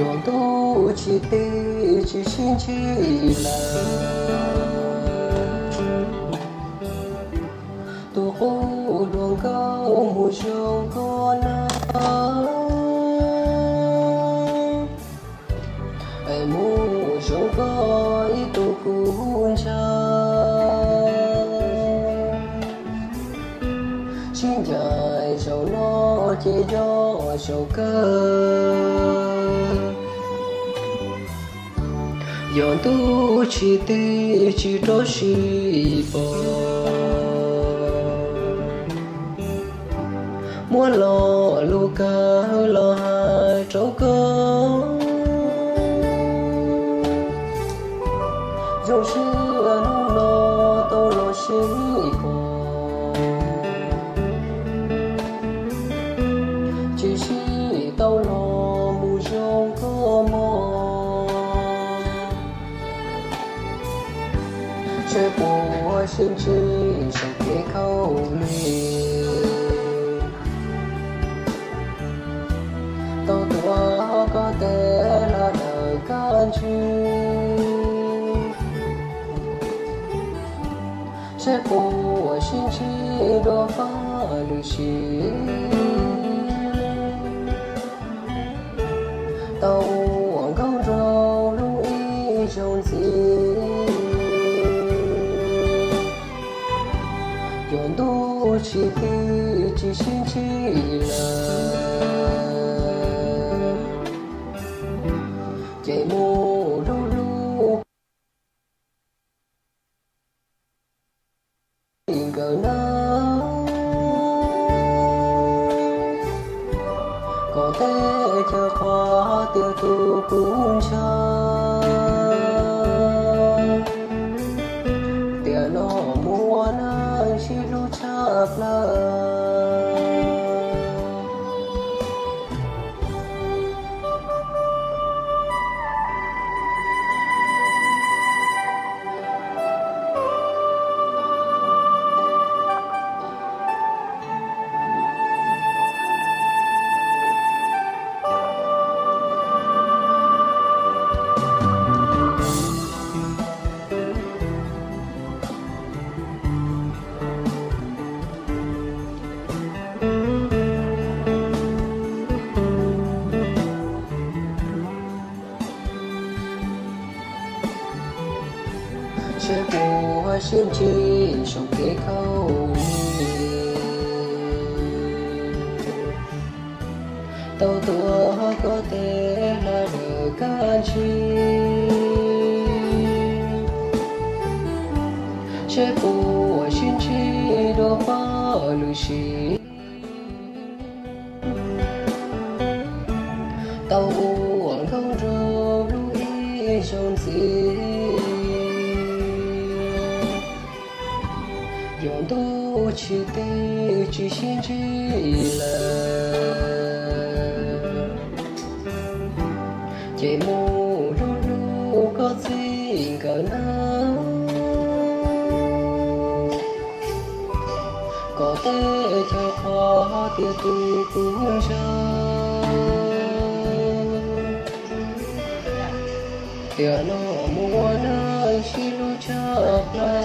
Yog ntuj tsis teb tsis sib ntsib lawm, tus qub hluas nkauj mus zoo koj na, es mus zoo koj ib tug kuv ntshaw. Sib ncaim zaum no ces yog zaum kawg. Yog ntuj tsis teb tsis rov sib pom, muab lo lus kawg los hais rau koj. Zoo siab hnub no tau los sib pom, tsis sib tau los mus zoo koj mog. Seb puas sib ntsib saum kev khaub lig, tau tuav koj tes hla dawm kab ntsig. Seb puas sib ntsib dua paj lwm sim, tau ua nkauj nraug hlub ib zaug ntxiv. Yog ntuj tsis teb tsis sib ntsib lawm, ces mus hlub hlub nkawm na, kom teb chaws qhuas tias tus kuv ntshaw, tiam no mus ua neej sib hlub tshaj plaws. Seb puas sib ntsib saum kev khaub lig, tau tuav koj tes hla dawm kab ntsig. Seb puas sib ntsib dua paj lwm sim, tau ua nkauj nraug hlub ib zaug ntxiv. Yog ntuj tsis teb tsis sib ntsib lawm, ces mus hlub hlub koj txij nkawm na, kom teb chaws qhuas tias tus kuv ntshaw, tiam no mus ua neej sib hlub tshaj plaws.